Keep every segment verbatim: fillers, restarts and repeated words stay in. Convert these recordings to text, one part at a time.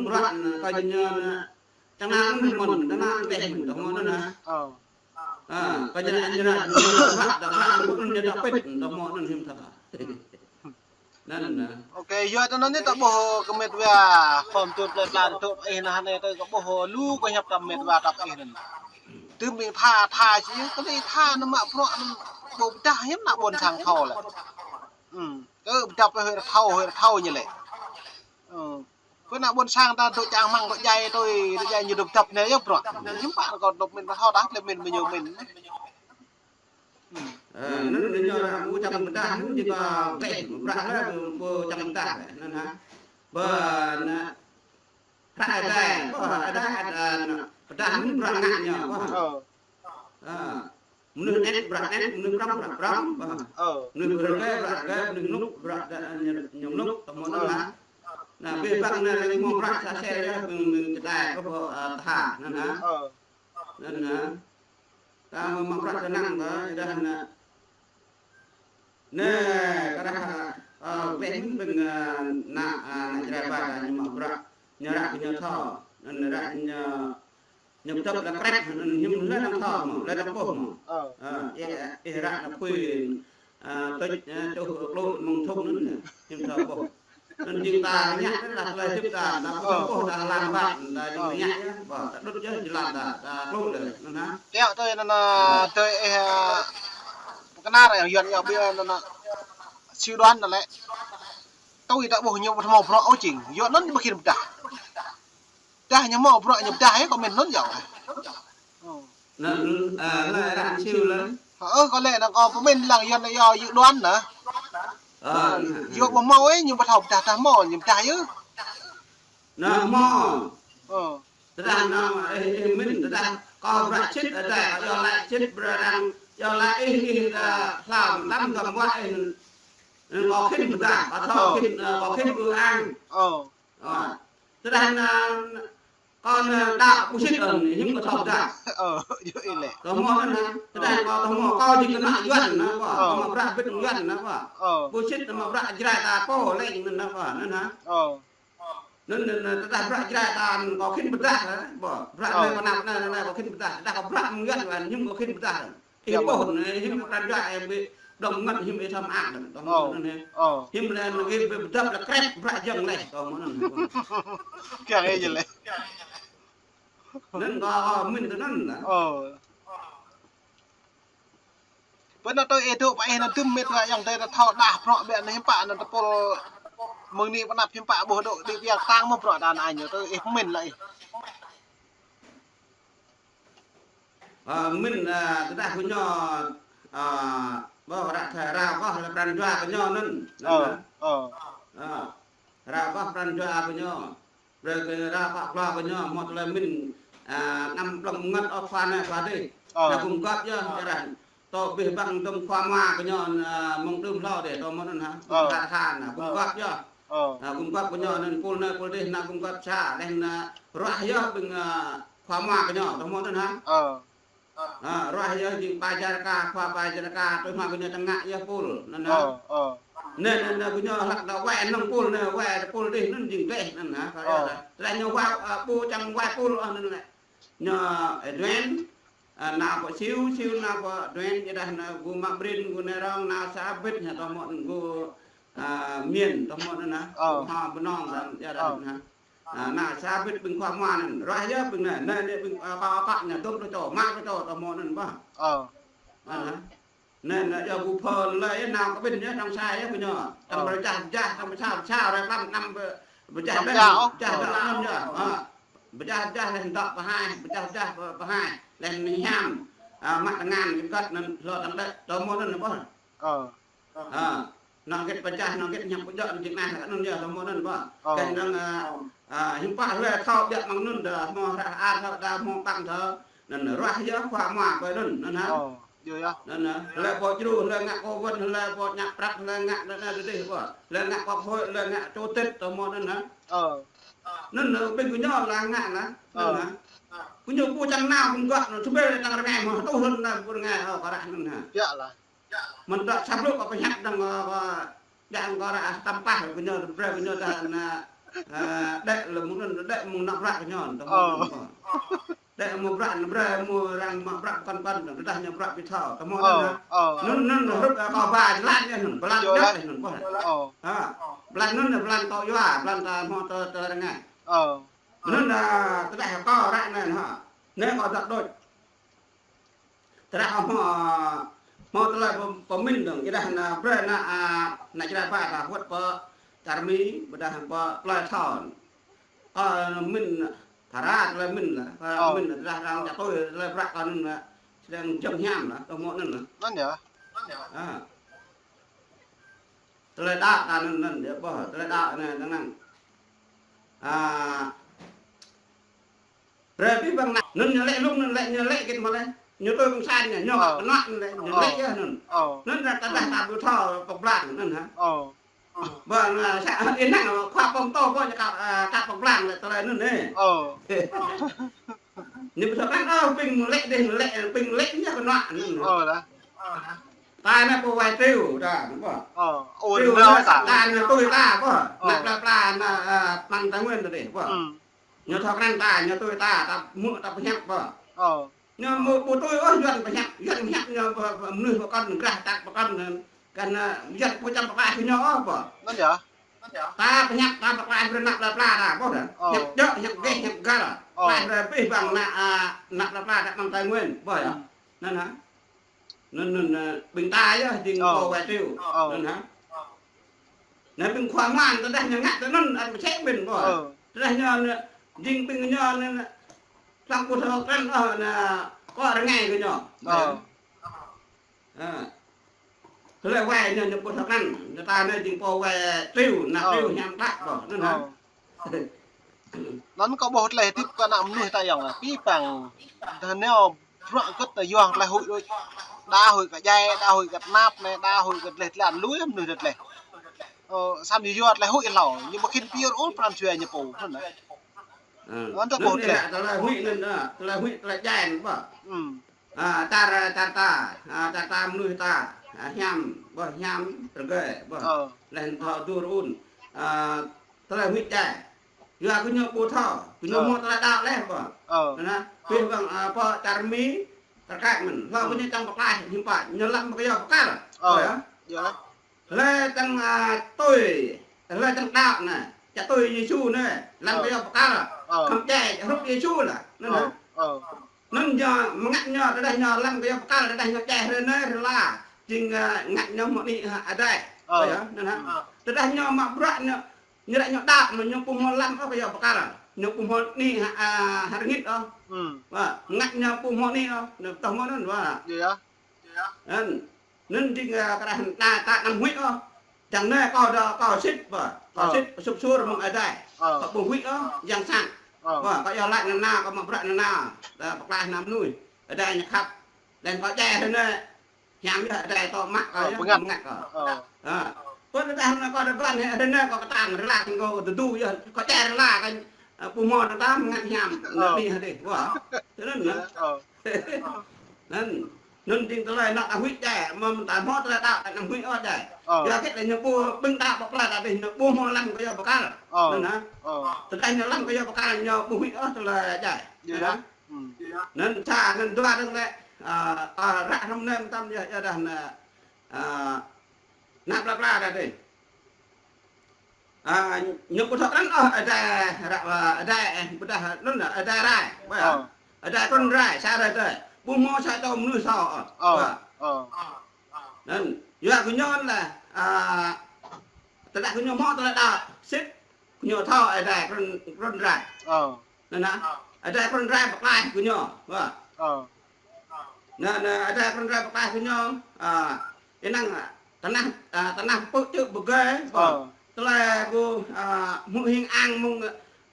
bruă anŭn, kơ ñu anŭn, čang anŭn mơ̆n, čang anŭn teh mơ̆n, tơhmô anŭn hă. Ơ. Ơ, kơ ñu anŭn, ñu anŭn bruă, dah bruă anŭn ñu dah pĭt, tơhmô anŭn hiư̆m tha. Anŭn, anŭn. Ôkê, yua tơ anŭn ñu ta ƀuh kơ mĕt wa, khŏm tŭ plơi pla tŭ ih anŭn anai tơ kơ ƀuh lu kơ hiăp ta mĕt wa ta ih anŭn. Tơm ƀing tha, tha či, kơ ƀing tha anŭn mă bruă anŭn ƀu pơdah hiư̆m ană ƀôn sang thâo lĕ. Ư, kơ pơdah pơ hơi thâo, hơi thâo ñu lĕ. Ơ. Kơ ană ƀôn sang ta dŏ čang hmăng dŏ djai tui, dŏ djai ñu dŏ dŏp anai yơh bruă. Hiư̆m pă kơ dŏp mĭn ƀu thâo tah, lĕ mĭn mơñu mĭn. Ơ, anŭn ñu ră mu čang pơdah, anŭn jing kơ teh, bruă lĕ, ƀu čang pơdah, anŭn hă. Ƀơ anŭn, hră Ơi Adai, ƀơ hră Ơi Adai, ăt, ơ, pơdah anŭn bruă ngă ñu, ƀơ. Ơ. Ơ. Mơnuih anet bruă anet, mơnuih prŏng bruă prŏng, ƀơ. Ơ. Mơnuih rơgơi bruă rơgơi, mơnuih mlŭk bruă đa-, ñu, ñu mlŭk, tơhmô anŭn hă. Anŭn, abih bang anai lĕ hmâo bruă sa sel yơh, ƀing, ƀing čơđai kơ ƀơ, ơ, tha, anŭn hă. Ơ. Anŭn hă. Ta hmâo bruă kơnang kơ, yua dah anŭn. Anai, kơ dah, ơ, ƀing, ƀing, ơ, ană, ơ, ană Jrai ba ta ñu hmâo bruă, ñu ră kơ ñu thâo, anŭn ră ñu Ñu pơdŏp lĕ krep, anŭn hiư̆m lĕ anŭn thâo mơ̆, lĕ anŭn ƀuh mơ̆. Ơ. Ơ, ih, ih ră anŭn phui, ơ, tuč, ơ, čuh klŭ mơ̆ng thŭng anŭn, hiư̆m thâo ƀuh. Anŭn jing ta ngă anŭn lah tơlơi hơdip ta, ta ƀu thâo ƀuh, ta lăng ƀă, ta jing ngă yơh, ƀă, ta đŭt yơh jơlan ta, ta klŭ lĕ, anŭn hă. Kiăo tui anŭn, ơ, tui ih, ơ, pơkơnar yơh, Yuan yơh, ƀiă anŭn, anŭn, suy đoán anŭn lĕ. Tui ta ƀuh ñu ƀu hmâo bruă ôh jing, Yuan anŭn ƀu khĭn pơdah. Dah ñu hmâo bruă ñu pơdah yơh, kơ mĭn anŭn yơh. Ơ. Anŭn, ơ, lĕ ră anŭn siu lĕ. Ơ, kơ lĕ anŭn kơ pơmĭn lăng yua anŭn yơh, yua đoán anŭn. Ơ. Yua ƀu hmâo ôh, ñu ƀu thâo pơdah, dah hmâo, ñu pơdah yơh. Anŭn hmâo. Ơ. Tơdah anŭn, ih, ih mĭn, tơdah kơ bruă sĭt, tơdah kơ yua lĕ sĭt, bruă arăng, yua lĕ ih, ih, dah hlâo, tăm găm wă ih, anŭn kơ khĭn pơdah, kơ thâo khĭn, ơ, kơ khĭn ư ang. Ơ. Ơ. Tơdah anŭn, Kơ anŭn đaŏ ƀu sĭt anŭn, hiư̆m kơ thâo pơdah. Ơ, yua ih lĕ. Tơhmô anŭn hă. Tơdah kơ tơhmô kơ jing kơ ană Yuan anŭn, ƀă. Ơ. Kơ mă bruă ƀing Yuan anŭn, ƀă. Ơ. Ƀu sĭt mă bruă Jrai ta pô lĕ anŭn, ƀă. Anŭn hă. Ơ. Anŭn, anŭn, tơdah bruă Jrai ta anŭn kơ khĭn pơdah, ƀă. Bruă anai kơ anăp anai, anai kơ khĭn pơdah. Tơdah kơ bruă ƀing Yuan anŭn, hiư̆m kơ khĭn pơdah. Ih ƀuh anŭn, hiư̆m pran jua ih ƀu dŏng ngăt, hiư̆m ih thâo mơak anŭn. Tơhmô anŭn hă. Ơ. Hiư̆m lĕ anŭn ih ƀu pơdŏp lĕ krep bruă jơ̆ng lĕ. Tơhmô anŭn. Kiăng ih jing lĕ. Anŭn kơ, kơ mĭn tui anŭn lah. Ơ. Pơ anŭn tui ih dŏ pơ ih anŭn tơm mĕt wa yang tui ta thâo đah bruă ƀiă anŭn hiư̆m pă anŭn tơpul mơ̆ng anai pơ anăp hiư̆m pă ƀuh dŏ đĭ ƀiă tang mơ̆ bruă đa anai ñu tui ih pơmĭn lĕ ih. Ơ, mĭn, ơ, tơdah kơ ñu, ơ, ƀơ ră thâo rao kơ lĕ pran jua kơ ñu anŭn. Ơ, ơ. Ơ, rao kơ pran jua kơ ñu. Brơi kơ ră pă klua kơ ñu, hmâo tơlơi mĭn, ơ, anăm plŏng mơngăt ôh khua anai khua adih. Ơ. Anŭn gum găp yơh, čơrah. Tơ abih bang tơm khua mua kơ ñu, ơ, mơ̆ng tơm hlâo dih, tơ mơ̆n anŭn hă. Ơ. Tha tha anŭn, gum găp yơh. Ơ. Anŭn gum găp kơ ñu, anŭn pul anai pul adih, anŭn gum găp sa, leh anŭn ruah yơh ƀing, ơ, khua mua kơ ñu, tơ mơ̆n anŭn hă. Ơ. Ơ, ruah yơh jing ƀai čar ka, khua ƀai čar ka, tui hmua kơ ñu čang ngă yơh pul, anŭn hă. Ơ, ơ. Anŭn, anŭn, anŭn kơ ñu hlăk dah wai anŭn pul, anŭn wai pul dih, anŭn jing gleh, anŭn hă, kơ yơh dah. Tơdah ñu wai, ơ, ƀu čang wai pul, ơ, anŭn lĕ. Ñu, ơ, duen, ơ, nao pơ Siu, Siu nao pơ duen, yua dah anŭn gum mă Brin, gum Nai Rong, nao sa bit, ñu tơhmô anŭn gum, ơ, Miên, tơhmô anŭn hă. Ơ. Gum ha Bơnong, anŭn yua dah anŭn hă. Ơ, nao sa bit ƀing khua mua anŭn, ruah yơh ƀing anai, anai, anai ƀing, ơ, kâo kâo ñu dŏp lu čô, mă lu čô, tơhmô anŭn ƀă. Ơ. Anŭn hă. Anŭn, anŭn yơh gum phơ lơi yơh nao kơ ƀing yơh dŏng sa yơh kơ ñu. Tơm pơjah pơjah, tơm pơsao pơsao, ră lăm anăm pơ-, pơjah leh, pơjah dŏ anŭn yơh. Ơ. Pơjah pơjah leh dŏ pơhaih, pơjah pơjah pơ-, pơhaih, leh hiam. Ơ, mă tơngan kơ găt anŭn hlâo tơng đĕ, tơhmô anŭn ƀă. Ơ. Ơ, anŏ hơget pơjah, anŏ hơget hiam pơjŏ, anŭn jing anai, anŭn yơh, tơhmô anŭn ƀă. Ơ. Kơ anŭn, ơ, ơ, hiư̆m pă hlơi thâo ƀiă mơ̆ng anŭn dah, hmâo hră hơar thâo dah, hmâo ƀăng thâo. Anŭn ruah yơh khua mua kơ anŭn, anŭn hă. Ơ, yơh yơh. Anŭn hă. Hlơi pô djru, hlơi ngă kơ wơ̆n, hlơi pô ngă prăk, hlơi ngă anŭn anai tơdih ƀă. Hlơi ngă kơ hội, hlơi ngă chủ tịch, tơhmô anŭn hă. Ơ. Anŭn, anŭn ƀing kơ ñu lah ngă lah. Ơ. Anŭn hă. Kơ ñu ƀu čang nao gum găp, anŭn tơbel tơng rơngai mơ̆, tuh anŭn ƀu rơngai, ơ, kơ ră anŭn hă. Yơh lah. Mơ̆n tơ̆ sa blŭ kơ pơhiăp dơ̆ng, ơ, kơ, dơ̆ng kơ ră tăm pah kơ ñu, brơi kơ ñu dah anŭn, Ơ, đĕ lĕ mơ̆ng anŭn, đĕ mơ̆ng anăp bruă kơ ñu, tơhmâo anŭn. Đĕ mơ̆ng bruă, brơi mơ̆ng arăng mă bruă pơkŏn pơkŏn, tơdah ñu bruă ƀu thâo, tơhmâo anŭn hă. Anŭn, anŭn hrup, ơ, kâo ba jơlan ñu anŭn, blan ñu anŭn, ƀuh. Ha. Blan anŭn, blan kâo yua, blan ta hmâo tơ, tơ rơngai. Anŭn, ơ, tơdah kâo ră anai hă. Anai kâo dŏ đôč. Tơdah hmâo, hmâo tơlơi pơmĭn dơ̆ng, ƀôdah ană brơi ană, a, ană čơđai ba ta wơ̆t pơ čar Mi, ƀôdah pơ plơi thâo. Kâo mĭn phara tơlơi mĭn lah, kâo mĭn tơdah arăng čăt tui tơlơi bruă kâo anŭn lah, sedang jơ̆ng hiam lah, tơhmâo anŭn lah. Anŭn yơh. Ha. Tơlơi đaŏ ta anŭn, anŭn, yơh ƀuh, tơlơi đaŏ anai, anŭn. A, brơi abih bang ană, anŭn ñu lĕ lŭng, anŭn lĕ, ñu lĕ git mă lĕ. Ñu tui kông san ñu, ñu kơnuă anŭn lĕ, ñu lĕ yơh anŭn. Anŭn ră tơdah ta ƀu thâo pơblang anŭn hă. Ƀơi anŭn sa, ih năng khua pơm tô ƀơi ñu ka, a, ka pơblang lĕ tơlơi anŭn anai. Ñu ƀu thâo krăn, ơ, ƀing lĕ dih, lĕ, ƀing lĕ ñu kơnuă anŭn. Ta anai pô wai triu, ta, ƀuh. Triu anai, ta anai tui ta, ƀuh. Ană plơi pla, ană, a, păng Tây Nguyên ta dih, ƀuh. Ñu thâo krăn ta, ñu tui ta, ta hmư̆ ta pơhiăp ƀuh. Ñu ƀu, ƀu tui ôh Yuan pơhiăp, Yuan pơhiăp ñu pơ, pơ, mơnuih pơkŏn, grah tak pơkŏn, kăn, ơ, Yuan ƀu čăm pơklaih kơ ñu ôh ƀuh. Anŭn yơh. Ta pơhiăp, ta pơklaih brơi ană plơi pla ta ƀuh dah. Hiăp djơ̆, hiăp gêh, hiăp găl. Pơklaih brơi abih bang ană, a, ană plơi pla ta păng Tây Nguyên ƀuh yơh. Anŭn hă. Anŭn, anŭn, ơ, ƀing ta yơh, jing pô wai triu. Anŭn hă. Anai ƀing khua mơ̆n, tơdah ñu ngă tui anŭn, ăt mơsĕ ƀing ƀuh. Tơdah ñu, ñu, jing ƀing ñu, ñu, ñu, lăng ƀu thâo krăn, ơ, anai, kơ rơngai kơ ñu. Ha. Tơlơi wai ñu, ñu ƀu thâo krăn, ñu ta anai jing pô wai triu, ană triu hiam đaŏ ƀuh, anŭn hă. Anŭn kâo ƀuh tơlơi hơdip kơ ană mơnuih ta yơh lah. Abih bang, tơdah nao bruă kơ̆t ta yua tơlơi huĭ đôč. Đa huĭ kơ djai, đa huĭ kơ tơnap anai, đa huĭ kơ tơlơi tơlan lui mơnuih tơlơi. Ơ, samơ̆ yua tơlơi huĭ hlâo, ñu ƀu khĭn pơyơr ôh pran jua ñu pô, anŭn lah. Anŭn ta ƀuh tơlơi. Tơlơi huĭ anŭn, a, tơlơi huĭ tơlơi djai anŭn ƀuh. A, čar, čar ta, a, čar ta mơnuih ta, a, hiam, ƀuh hiam, rơgơi, ƀuh. Laih anŭn thâo dur un. A, tơlơi huĭ djai. Yua kơ ñu ƀu thâo, kơ ñu hmâo tơlơi đaŏ laih ƀuh. Anŭn, abih bang, a, pơ čar Mi, tơkai mơ̆n. Hlâo kơ ñu čang pơklaih hiư̆m pă, ñu lăm kơ yua pơkăl. Ƀuh yơh. Hlơi čang, a, tui, hlơi čang đaŏ anai, čăt tui Yêsu anai, lăm kơ yua pơkăl. Khŏm djai hrup Yêsu lah. Anŭn hă. Anŭn ñu mơngăt ñu, tơdah ñu lăm kơ yua pơkăl, tơdah ñu djai hrơi anai, hrơi la. Jing, a, ngăt ñu hmâo anih, a, adai. Ƀuh yơh, anŭn hă. Tơdah ñu mă bruă ñu, ñu ră ñu đaŏ, ñu ƀu hmâo lăm ôh kơ yua pơkăl. Ñu ƀu hmâo anih, a, hơrngit ôh. Ƀuh, ngăt ñu ƀu hmâo anih ôh, ñu tơhmâo anŭn, ƀuh. Anŭn, anŭn jing, a, kơ rah ta, ta anăm huĭ ôh. Čang anai kâo dŏ, kâo sĭt ƀuh. Kâo sĭt sŭk sur mơ̆ng adai. Kâo ƀu huĭ ôh, yang sat. Ƀuh, kâo iâu laĭ nanao, kâo mă bruă nanao. Ta pơklaih ană mơnuih. Adai ñu khăp. Laih kâo djai hrơi anai. Hiam yơh, adai tŏ mă kâo yơh, bơngăt. Bơngăt kâo. Ha. Pơ tơdah anai kâo dŏ găn, hrơi anai kâo kơtang, rơla kâo tơdu yơh. Kâo djai rơla kâo, a, ƀu hmâo ta mơngăt hiam. Anai hơdih. Ƀuh. Tui anŭn lah. Anŭn, anŭn jing tơlơi ană ta huĭ djai, mơ̆ ta hmâo tơlơi đaŏ, ta anăm huĭ ôh djai. Yua kơ tơlơi ñu ƀu ƀing ta ƀuh tơlơi ta dih, ñu ƀu hmâo lăm kơ yua pơkăl. Anŭn hă. Tơdah ñu lăm kơ yua pơkăl, ñu ƀu huĭ ôh tơlơi djai. Anŭn hă. Anŭn sa, anŭn dua dơ̆ng lĕ, a, a, ră hrŏm anai mơtam yơh, yơh dah anai, a, ană plơi pla ta dih. A, ñu ƀu thâo krăn ôh, adai ră, a, adai, ơ, ƀôdah anŭn, adai rai, ƀuh. Adai trŭn rai, sa rai adai. Ƀu hmâo sa čô mơnuih thâo ôh. Ƀuh. Anŭn, yua kơ ñu lah, a, tơdah kơ ñu hmâo tơlơi đaŏ sĭt, kơ ñu thâo adai trŭn, trŭn rai. Anŭn hă. Adai trŭn rai pơklaih kơ ñu. Ƀuh. Anŭn, anŭn, adai trŭn rai pơklaih kơ ñu. A, ih năng, a, tơnah, a, tơnah pơpư̆ čư̆ pơgơi, ƀuh. Tơlơi kơ, a, hmư̆ hing ang mơ̆ng,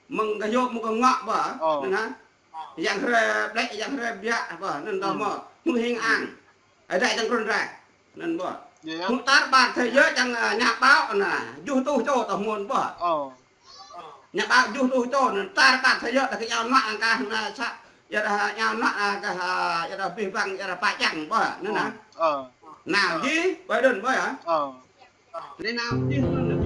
mơ̆ng gah yŏk mơ̆ng gah ngŏ, ƀuh. Anŭn hă. Yang hrơi ƀlĕ, yang hrơi biă, ƀuh. Anŭn tơhmâo. Hmư̆ hing ang. Adai čang trŭn rai. Anŭn ƀuh. Hmư̆ tar ƀar thế giới čang, a, nhà báo anai. Juh tuh čô tơhmâo ƀuh. Nhà báo juh tuh čô anŭn tar ƀar thế giới dah kơ iâu nuă angkah anai sa, iâu dah iâu nuă angkah, a, iâu dah abih bang, iâu dah pă čang ƀuh, anŭn hă. Nao jih, ƀuh anŭn ƀuh yơh. Anai nao jih anŭn.